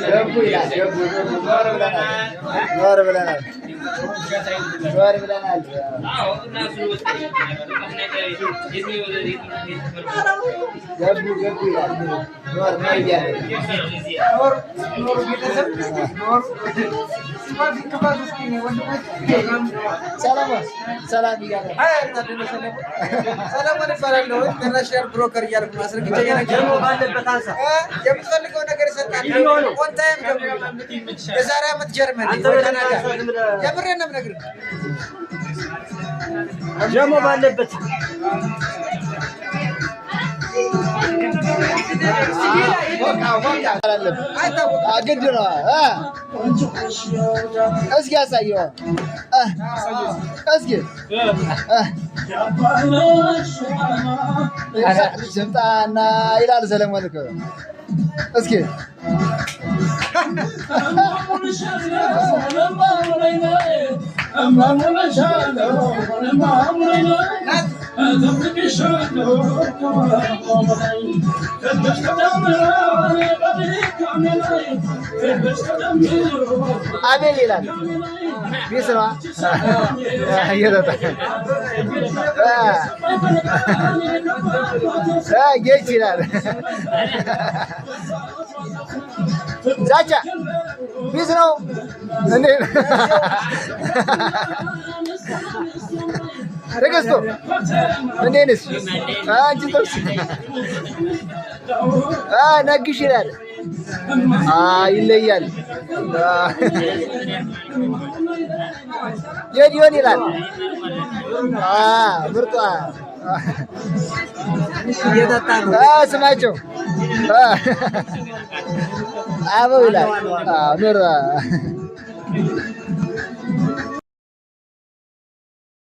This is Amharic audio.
ገቡ ይላል። ገቡ ገቡ። ዞር ብለናል፣ ዞር ብለናል፣ ዞር ብለናል። ገቡ ገቡ ይላል። ኖር ኖር እያለ ኖር ኖር ቤተሰብ ኖር ክፋት እስኪ ወንድሞች። ሰላም ሰላም እያለ። ሰለሞን እባላለሁ። International broker እያልኩ ነው። አስረግጬ እየነገርኩህ የምትፈልገው ነገር ይሰጣል። On time ደውል። የዛሬ ዓመት ጀርመኒ ወይ ካናዳ። የምሬን ነው የምነግርህ። ጀሞ ባለበት። ግድ ነው። እስኪ ያሳየው፣ እስኪ ስምጣና ይላል ሰለሞን እኮ። እስኪ አቤል ይላል። ቢስ ነዋ እየጠጣ ጌች ይላል። ዛቻ ቢስ ነው እንዴ? ትዕግስቱ እንዴት ነሽ? አንቺ ጥብስ ነግሽ ይላል። ይለያል። ጌዲዮን ይላል። ምርጧ ስማቸው አበው ይላል። ኑር